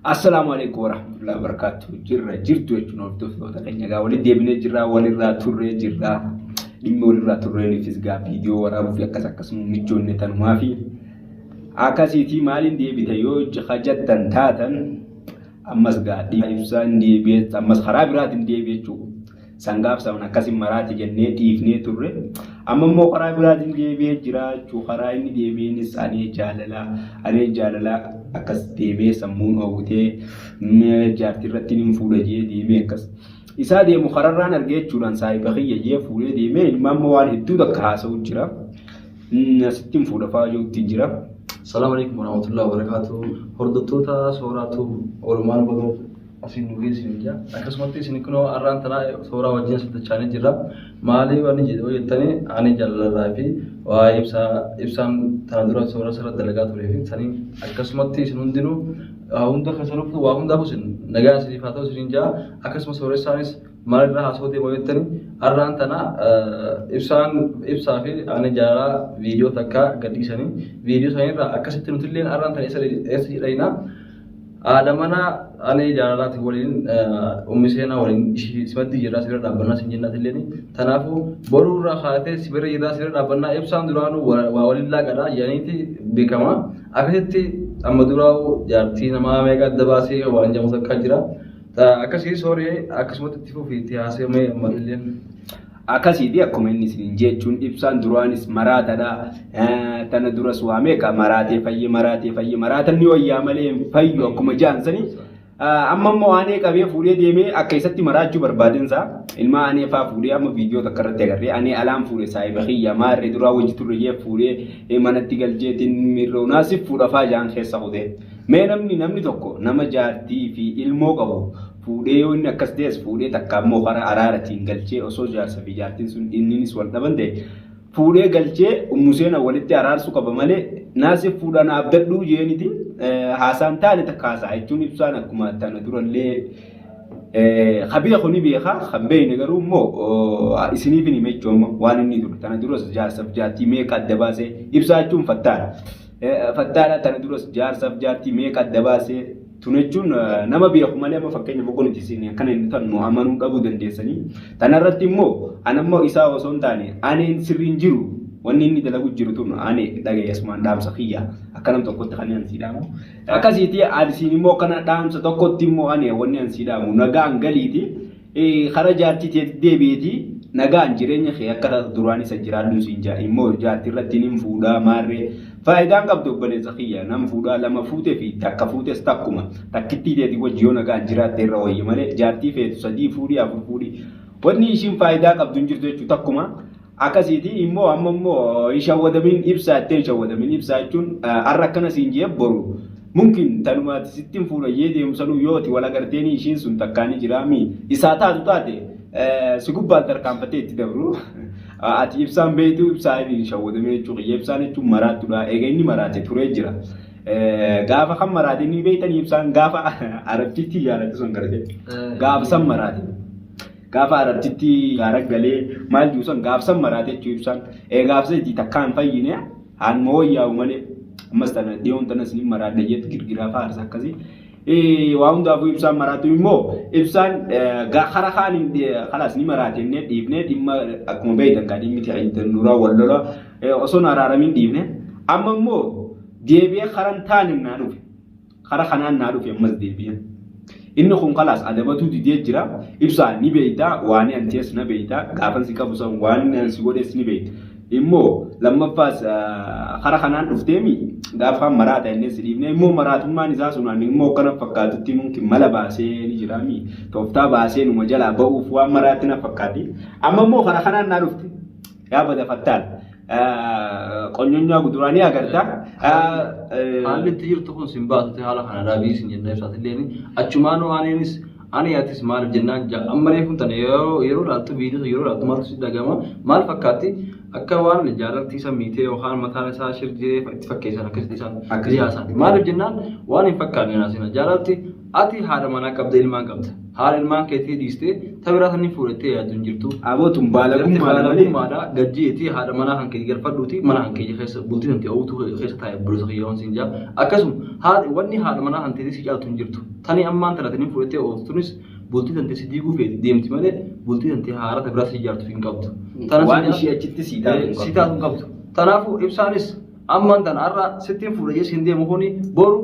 Assalaamu alaikum warahmatullahi wabarakatuh. Jirra jirtu jechuun hordoftoota keenya egaa walitti deebinee jirra, walirraa turree jirra. Dhimmi walirraa turreeniifis gaa viidiyoo waraabuu fi akkas akkasuma michoonne tanumaa fi akkasiitii maaliin deebite yoo jettan taatan ammas gaa dhimma ibsaan deebi'ee ammas karaa biraatiin deebi'e jechuudha. Sangaaf saban akkasin maraati jennee dhiifnee turre. Amma immoo karaa biraatiin deebi'ee jira jechuudha. Karaa inni deebi'eenis anee jaalalaa anee jaalalaa akkas deemee sammuun oowwitee jaartii irratti hin fuudha jee deemee akkas. Isaa deemu kararraan argee jechuudhaan saahiba kiyya jee fuudhee deemee ilma amma waan hedduu takka haasa'u jira. Asitti hin fuudha fa'aa jirutti jira. Assalamu alaikum warahmatullahi wabarakatuh. Hordoftoota sooraatu oolmaan baga asiin nu geessin jira. Akkasumatti isin kunoo har'aan tana sooraa wajjin asitti dachaanii jirra. Maali wanni jedhu jettanii ani jaalalarraa fi waa'ee ibsaa ibsaan tana dura soora sirra dalagaa turee fi sanii akkasumatti isin hundinuu waa hunda keessanuuf waa hundaafuu isin nagaa isiniif haa ta'u isiniin jaa akkasuma sooressaanis maal irraa haasoo deema jettanii har'aan tana ibsaan ibsaa fi ani jaalalaa viidiyoo takka gadhiisanii viidiyoo sanirraa akkasitti nutillee har'aan tana eessa jedhayna haadha manaa ani jaalalaati waliin ummi seenaa waliin simaddi jirraa sibira dhaabbannaa sin jennatillee tanaafuu boruu irraa kaatee sibira jirraa sibira dhaabbannaa ibsaan duraanuu waa waliin laaqadha jedhaniiti beekama akkasitti amma duraa'u jaartii namaa meeqa adda baasee waan jedhamu takka jira. Akkasii sooree akkasumatti itti fufi itti haasa'amee ammallee. Akkasiiti akkuma inni isin jechuun ibsaan duraanis maraatadha. Tana duras waa meeqa maraatee fayye maraatee fayye maraatan ni wayyaa malee hin fayyu akkuma jaansanii. Amma immoo aanee qabee fuudhee deemee akka isatti maraachuu barbaadensa ilma aanee faa fuudhee amma viidiyoo takka irratti agarree aanee alaan fuudhe saahiba kiyya maarree duraa wajji turre jee fuudhee manatti galcheetiin mirroo naasif fuudha faa jaan keessa kutee. Mee namni namni tokko nama jaartii fi ilmoo qabu fuudhee yoo inni akkas ta'es fuudhee takka ammoo karaa araaratiin galchee osoo jaarsa fi jaartiin sun inninis wal dhaban ta'e fuudhee galchee ummu seena walitti araarsuu qaba malee naasif fuudhaa na abdadhuu jeeniti haasaan taane takka haasaa jechuun ibsaan akkuma tana durallee ka beeku ni beeka kan beekne garuu immoo isiniif hin hime jechuun waan inni ture tana duras jaarsaaf jaartii meeqa adda baasee ibsaa jechuun fattaadha. Fattaadha tana duras jaarsaaf jaartii meeqa adda baasee tun jechuun nama beeku malee amma fakkeenya boqoo nuti isin akkana inni tan nu amanuu dhabuu dandeessanii. Tanarratti immoo an ammoo isaa osoo hin taane aneen sirriin jiru wanni inni dalagu jiru tun ane dhagaye asumaan dhaamsa kiyya akka nam tokkotti kan ani sii dhaamu. Akkasiiti isiin immoo akkana dhaamsa tokkotti immoo ane wanni ani sii dhaamu nagaan galiiti Kara jaartii teetti deebi'eeti nagaan jireenya kee akka duraan isa jiraadhu siin jaa immoo jaartii irratti nin fuudhaa maarree faayidaan qabdu obboleessa kiyya nan fuudhaa lama fuute fi takka fuutes takkuma takkittii teeti wajji yoo nagaan jiraatte irra wayya malee jaartii feetu sadii fuudhii afur fuudhii wanni ishiin faayidaa qabdu hin jirtu jechuu takkuma Akkasiiti immoo amma immoo hin shawwadamin ibsaa ittee hin shawwadamin ibsaa jechuun har'a akkana siin jee boru mumkin tanumaati sitti hin fuudha jee deemu sanuu yoo ati wal agarteeni ishiin sun takkaanii jiraami isaa taatu taate si gubbaan tarkaanfatee itti dabru ati ibsaan beektu ibsaa hin shawwadamin jechuu kiyya ibsaan jechuun maraattudha eega inni maraate turee jira. Gaafa kan maraate ni beektanii ibsaan gaafa arabtitti jaalatu sun gartee gaafa san maraate. Gaafa arabtitti gaara galee maal jiru san gaaf san maraate jechuu ibsaan. Ee gaaf san itti takkaa hin fayyine haanuma wayyaa'u malee. Ammas tana dhiyoon tanas ni maraadha jeetti girgiraa faarsa akkasii. Waa hundaafuu ibsaan maraatu immoo ibsaan kara kaan kalaas ni maraate jennee dhiifnee dhimma akkuma beektan kan dhimmi ta'e nuraa wal lola osoo hin araaramin dhiifne. Amma immoo deebi'ee karan taane naa dhufe. Kara kanaan naa dhufe ammas deebi'ee. Inni kun kalaas adabatuu didee jira. Ibsaa ni beeyta, waan an tees na beeyta, gaafan si qabu san waan an si godhes ni beeyta. Immoo lammaffaas kara kanaan dhufteemi gaafa maraata inni si dhiifne immoo maraatummaan isaa sun ani immoo akkana fakkaatutti mumkin mala baasee ni jiraami. Tooftaa baasee numa jalaa ba'uuf waan maraatti na fakkaati. Amma immoo kara kanaan naa dhufte. Yaa bada fattaal. Qonyonyaa guduraa ni agarta. Haalli itti jirtu kun sin baasute haala kana raabii sin jenna ibsaatillee achumaanuu aaneenis ani atis maaliif jennaan amma reefuun tana yeroo yeroo laaltu viidiyoo yeroo laaltu maaltu si dhagama maal fakkaatti Akka waan jaalalti isa miitee yookaan mataan isaa shirjee itti fakkeessan akkasitti isaan Akkasitti. dhiyaasan. Maaliif jennaan waan hin fakkaanne naasina. Jaalalti ati haadha manaa qabda, ilmaan qabda. Haadha ilmaan keetii dhiistee tabiraa sanii fuudhattee yaaddu hin jirtu. Aboo tun baalagummaadha malee. Baalagummaadha. Gajjiiti haadha manaa kan kee galfadhuuti mana kan kee keessa bultii kan ta'e ootuu keessa taa'e obboleessa kiyya waan siin jaa. Akkasuma haadha wanni haadha manaa kan ta'e si caaltu hin jirtu. Tani ammaan tana tani fuudhattee ooftunis bultii kan ta'e si diiguu feeti deemti malee bultii kan ta'e haara biraa si ijaartu hin qabdu. Tana Waan siin jaa- ishee achitti sii taatu hin Si qabdu. taatu hin qabdu. Kanaafuu ibsaanis ammaan tana har'a sittiin fuudha jee siin deemu kuni boru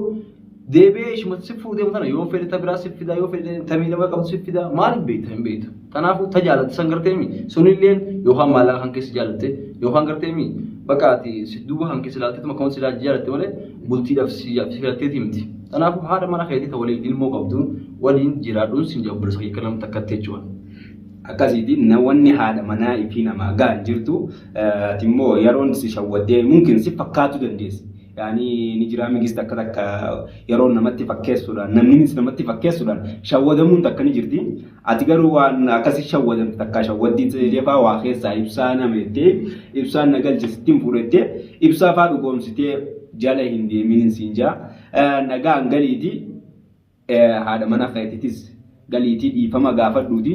deebi'ee ishuma si fuudhee deemu tana yoo fedhe ta biraa si fida, yoo fedhe ta miidhama qabdu si fida, maaliif beekta hin beektu. Kanaafuu ta jaalatte san garteemi sunilleen yookaan maallaqa kan keessa jaalatte yookaan garteemi bakka ati si duuba kan keessa ilaalteetuma akkuma si jaalatte malee bultiidhaaf si filatteeti miti. Kanaafuu haadha mana keetii ta waliin ilmoo qabduun waliin jiraadhuun siin jedha obboleessa kiyya akka nama takkatti jechuudha. Akkasiiti wanni haadha manaa ifii namaa gahan jirtu, ati immoo yeroon si shawwaddee mumkin si fakkaatu dandeessi. Yaani ni jiraa migis takka takka yeroo namatti fakkeessuudhaan namninis namatti fakkeessuudhaan shawwadamuun takka ni jirti. Ati garuu waan akkasi shawwadamte takka shawwaddii jefaa waa keessaa ibsaa nama jettee ibsaan na galche sittiin fuudhettee ibsaa faa dhugoomsitee jala hin deemin siin jaa. Nagaan galiiti haadha mana keetitis galiitii dhiifama gaafadhuuti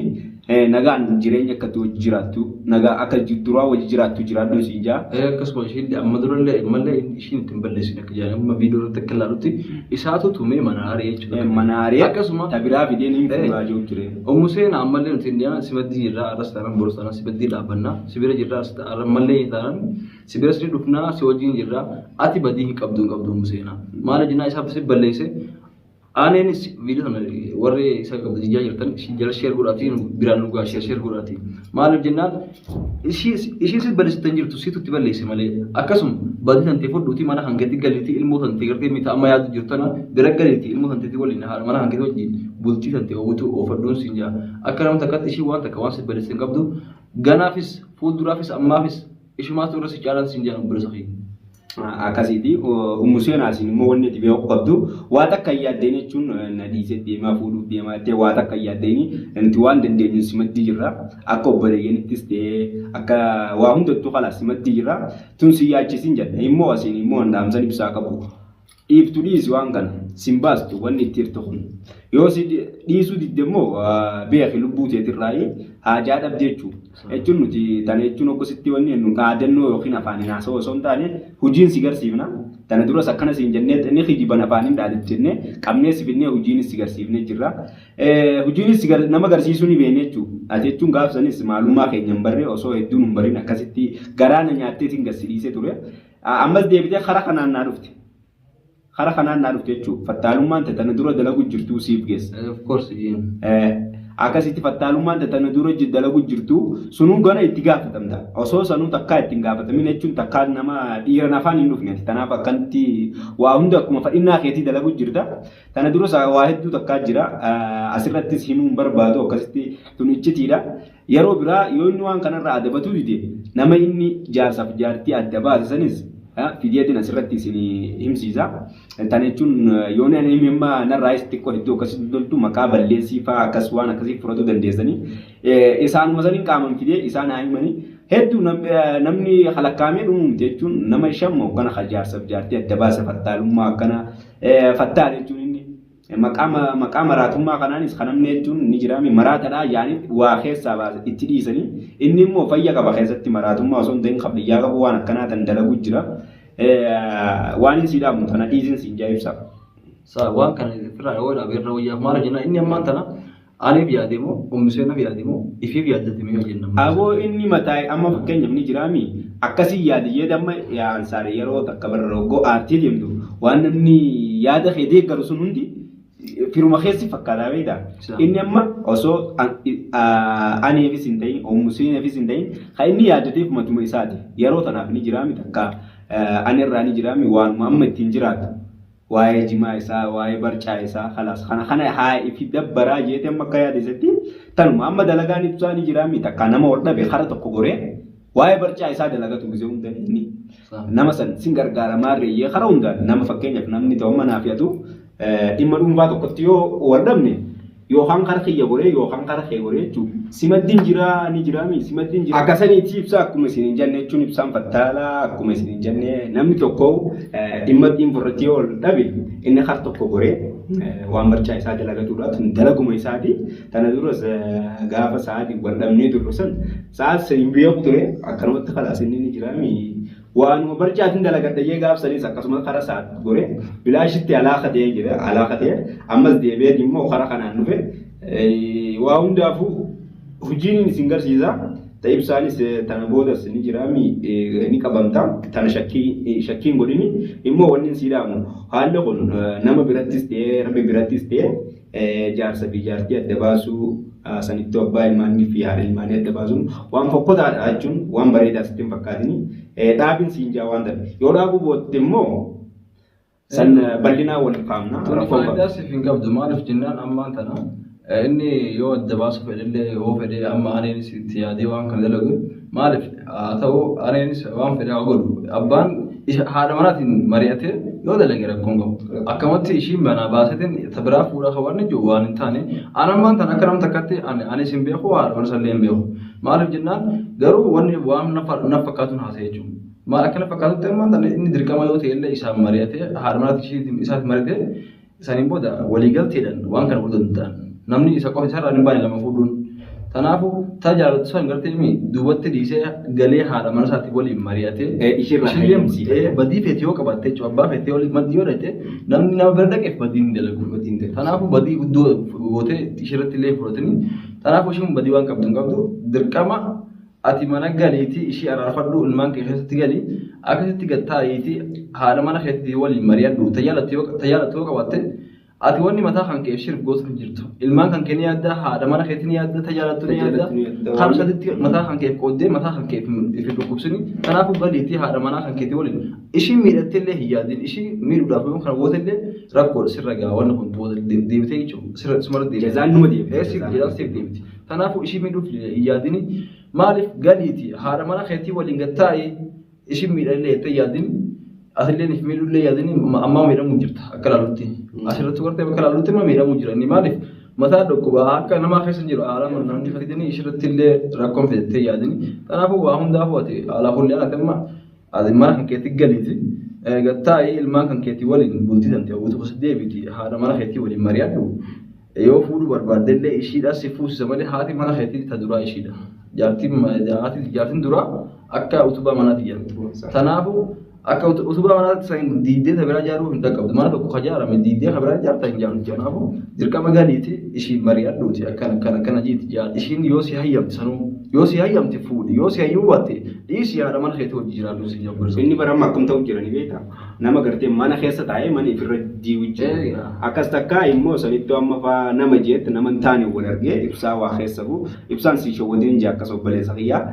nagaan jireenya akka itti wajji jiraattu nagaa akka duraa wajji jiraattu jiraadhu siin jaa. Akkasuma ishiin amma durallee ammallee ishiin ittiin balleessin akka jedhan amma viidiyoo irratti akka ilaalutti isaatu tumee mana aaree jechuudha. Mana aaree Akkasuma ta biraa fidee ni fuudhaa jiru ture. Ummu Seenaa ammallee nuti hin simaddii jirra, arras taanaan borus taanaan simaddii dhaabbanna, sibira jirra, ammallee taanaan sibira sirrii dhufnaa, si wajjin jirra, ati badii hin qabdu hin qabdu Ummu Seenaa. Maal jennaan isaaf si balleesse. Aaneenis viidiyoo sana warri isa qabdu jijjaa jirtan jala share godhaatii biraan nu gaa share share godhaatii. Maaliif jennaan ishii si balleessitan jirtu siitu itti balleesse malee, akkasuma badii tantee fudhuutii mana kan keetti galiitii ilmoo tantee gartee mita amma yaadu jirtu tana bira galiitii ilmoo tanteetii waliin haadha mana kan keetti wajjin bultii tantee oowwitu oofadhuun siin jaa. Akka nama takkatti ishii waan takka waan si balleessitan hin qabdu, ganaafis fuulduraafis ammaafis ishumaatu irra si caalaan siin jaa obboleessa kiyya. Akkasiiti. Ummu Seenaasin immoo wanni ati beekuu qabdu waa takka hin yaaddeen jechuun na dhiisee deemaa fuudhuuf deemaa jettee waa takka hin yaaddeeni, nuti waan dandeenyu simaddii jirra. Akka obboleeyyanittis ta'ee akka waa hundattuu kalaas simaddii jirra. Tun si yaachisin jedha. Immoo asiin immoo dhaamsan ibsaa qabu. Dhiiftu dhiisi waan kana sin baastu wanni itti hirtu kun. Yoo si dhiisuu didde immoo beeki lubbuu teetirraayi haajaa dhabde jechuudha. Jechuun nuti tana jechuun akkasitti wanni jennu dhaadannoo yookiin afaaniin haasawaa osoo hin taane hojiin si garsiifna. Tana duras akkana siin jennee inni kijiban afaaniin dhaadatu jennee qabnee si finnee hojiinis si garsiifnee jirra. Hojiinis nama garsiisuu ni beekne jechuudha. Ati jechuun gaaf sanis maalummaa keenya hin barree osoo hedduun hin barin akkasitti garaa na nyaatteetiin gad si dhiisee ture. Ammas deebitee karaa kanaan naa dhufte. Karaa kanaan naa dhufte jechuudha. Fattaalummaan tana dura dalagu jirtuu siif geessa. Of course. Akkasitti fattaalummaan tana dura dalagu jirtu sunuu gana itti gaafatamta. Osoo sanuu takkaa ittiin gaafatamin jechuun takkaa nama dhiira nafaan hin dhufne. Tanaaf akkanatti waa hunda akkuma fadhinnaa keetii dalagu jirta. Tana duras waa hedduu takkaa jira. Asirrattis himuu hin barbaadu, akkasitti tun iccitiidha. Yeroo biraa yoo inni waan kanarraa adabatuu dide nama inni jaarsaaf jaartii adda baase sanis fideetiin asirratti isin himsiisa. Tana jechuun yoo ani hime amma narraayis xiqqoo hedduu akkasitti toltu maqaa balleessii fa'aa akkas waan akkasii fudhatuu dandeessanii. Isaanuma saniin qaaman fidee isaan haa himanii. Hedduu namni halakkaamee dhumumte jechuun nama shamma akkana jaarsaaf jaartii adda baase fattaalummaa akkana fattaal jechuun inni maqaa maraatummaa kanaanis kan namni jechuun ni jiraami maraatadhaa yaani waa keessaa baase itti dhiisanii, inni immoo fayya qaba keessatti maraatummaa osoo hin ta'in kan fayyaa qabu waan akkanaa tan dalagu jira. Waan hin siidhaamu tana dhiisin siin jaa ibsa. Waan kana irraa yoo dhaabe irra wayyaaf, maal jenna inni ammaan tana aniif yaade moo ummi seenaaf yaade moo ifiif yaaddate mee jenna. Aboo inni mataa amma fakkeenyaaf ni jiraami akkasii yaade jedhe amma ansaare yeroo takka barra roggoo aartii deemtu waan namni yaada kee deeggaru sun hundi firuma keessi fakkaataa beektaa. Inni amma osoo aniifis hin ta'in ummu seenaafis hin ta'in kan inni yaaddateef matuma isaati. Yeroo tanaaf ni jiraami takka ani irraa ni jiraami waanuma amma ittiin jiraatu. Waa'ee jimaa isaa, waa'ee barcaa isaa, khalaas kana kana haa ifi dabbaraa jeete amma akka yaada isatti tanuma amma dalagaan ibsaa ni jiraami takka nama wal dhabe kara tokko goree waa'ee barcaa isaa dalagatu gisee hunda inni nama san sin gargaara maarreeyyee kara hundaan nama fakkeenyaaf namni ta'u amma naaf yaatu dhimma dhuunfaa tokkotti yoo wal dhabne Yookaan kara kiyya goree yookaan kara kee goree jechuudha. Simaddiin jira ni jiraami simaddiin jira. Akkasaniiti ibsa akkuma isin hin jenne jechuun ibsaan fattaalaa akkuma isin hin jenne namni tokko dhimma dhuunfaa irratti yoo ol dhabe inni kar tokko goree waan barchaa isaa dalagatudha. Tun dalaguma isaati. Tana duras gaafa sa'aatii wal dhabnee turre san sa'aat hin beeku ture akkanumatti kalaas inni ni jiraami. Waanuma barcaatiin dalagadha jee gaaf sanis akkasuma kara sa'aat goree bilaashitti alaaka ta'ee jira alaaka ta'ee ammas deebi'eeti immoo kara kanaan dhufe waa hundaafuu hojiin isin garsiisa. Ta ibsaanis tana boodas ni jiraami ni qabamta tana shakkii shakkiin godhini immoo wanni si dhaamu haalli kun nama birattis ta'ee rabbi birattis ta'ee jaarsa fi jaartii adda baasuu sanittuu abbaa ilmaanii fi haadha ilmaanii adda baasuun waan fokkotaadha jechuun waan bareedaa sitti hin fakkaatini. Dhaabin siin jaa waan ta'e yoo dhaabuu bootte immoo san bal'inaa wal kaa'amna. Tuni faayidaa siif hin qabdu maaliif jennaan ammaan tana inni yoo adda baasu fedhellee yoo fedhe amma aneenis itti yaadee waan kana dalagu maaliif haa ta'u aneenis waan fedhe haa godhu abbaan haadha manaatiin mari'atee yoo dalage rakkoon qabu akkamatti ishiin manaa baasetiin ta biraa fuudha kan jiru waan hin taane an ammaan tana akka nama takkatti anis hin beeku haadha mana sallee hin beeku maaliif jennaan garuu wanni waan na fakkaatuun haasa'e jechuudha. Maal akkana fakkaatutti ammaan tana inni dirqama yoo ta'e illee isaan mari'atee haadha manaatiin ishiitiin isaatti mari'atee isaaniin booda waliigalteedhaan waan kana godhuu danda'an. Namni isa qofa isarraa hin baane lama fuudhuun. Kanaafuu ta jaallattu san gartee mi duubatti dhiisee galee haadha mana isaatii waliin mari'atee Ishirraa ishillee hayyamsiifate. Badii feete yoo qabaatte jechuudha abbaa feete yoo maddii yoo dhaqxe namni nama bira dhaqeef badii hin dalagu. Badii hin dalagu. Kanaafuu badii guddoo gootee ishirratti illee fudhatanii kanaafuu ishiin badii waan qabdu hin qabdu dirqama ati mana galiitii ishii araarfadhu ilmaan kee keessatti galii akkasitti gad taa'iitii haadha mana keetti waliin mari'adhu tajaajilatti yoo qabaatte ati wanni mataa kan kee shirf gootu hin jirtu ilmaan kan kee ni yaadda haadha mana keetti ni yaadda tajaajilattu ni yaadda Tajaajilattu ni yaadda. Kan saditti mataa kan kee qooddee mataa kan kee if dhukkubsini kanaafuu galiitii haadha manaa kan keetii waliin ishii miidhatte illee hin yaadin ishii miidhuudhaaf yoo kana goote illee rakkoo sirra gaa wanni kun booda deebitee jechuudha sirra sumarra deebite. Jazaan numa deebite. Eessi jazaan siif deebiti. Kanaafuu ishii miidhuuf hin yaadini maaliif galiiti haadha mana keetii waliin gad taa'ee ishii miidhallee jettee yaadin asillee if miidhullee yaadin ammaa miidhamuu jirta akka laalutti. Asirratti gartee bakka laalutti immoo miidhamuu jira inni maaliif mataa dhukkuba akka namaa keessa jiru haala namni fidanii ishirratti illee rakkoon fidattee yaadini. Kanaafuu waa hundaafuu ati haala hullee ati amma ati mana kan keetti galiiti. Gad taa'ee ilmaan kan keetii waliin bultii tante guutuu gosa deebiti haadha mana keetii waliin mari'adhu. Yoo fuudhuu barbaadde illee ishiidha si fuusisa malee haati mana keetii ta duraa ishiidha. Jaartiin duraa akka utubaa manaati jedhamti. Kanaafuu akka utubaa manaatti san diidee ta biraa ijaaruu hin dhaqqabdu. Mana tokko ka ijaarame diidee ka biraa ijaarta hin ijaartu. Kanaafuu dirqama galiiti ishii mari'adhuuti akkana akkana akkana jiiti ishiin yoo si hayyamte sanuu yoo si hayyamte fuudhi yoo si hayyamuu baatte dhiisi haadha mana keetii hojii jiraadhu si jabbarsa. Inni bara amma akkam ta'u jirani beektaa? Nama gartee mana keessa taa'ee mana ifirra diigu jira. Akkas takkaa immoo sanittuu amma faa nama jeetti nama hin taane wal argee ibsaa waa keessa bu'u ibsaan si shawwatiin jee akkas obboleessa kiyyaa.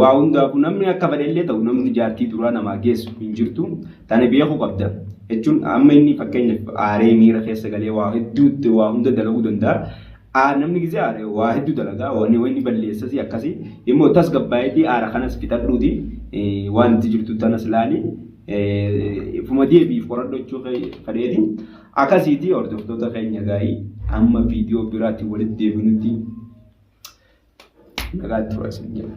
Waa hundaafuu namni akka fedhe ta'u namni jaartii duraa namaa geessu hin jirtu tana beekuu qabda. Jechuun amma inni fakkeenyaaf aaree miira keessa galee waa hedduutti waa hunda dalaguu danda'a. Namni gisee aare waa hedduu dalagaa wanni wanni balleessas akkasii immoo tasgabbaa'eetii aara kanas fixadhuuti waan itti jirtu tanas laali ifuma deebiif qoradhu jechuu fedheeti. Akkasiiti hordoftoota keenya gaa'ii amma viidiyoo biraatti walitti deebinutti nagaatti tura isin jedha.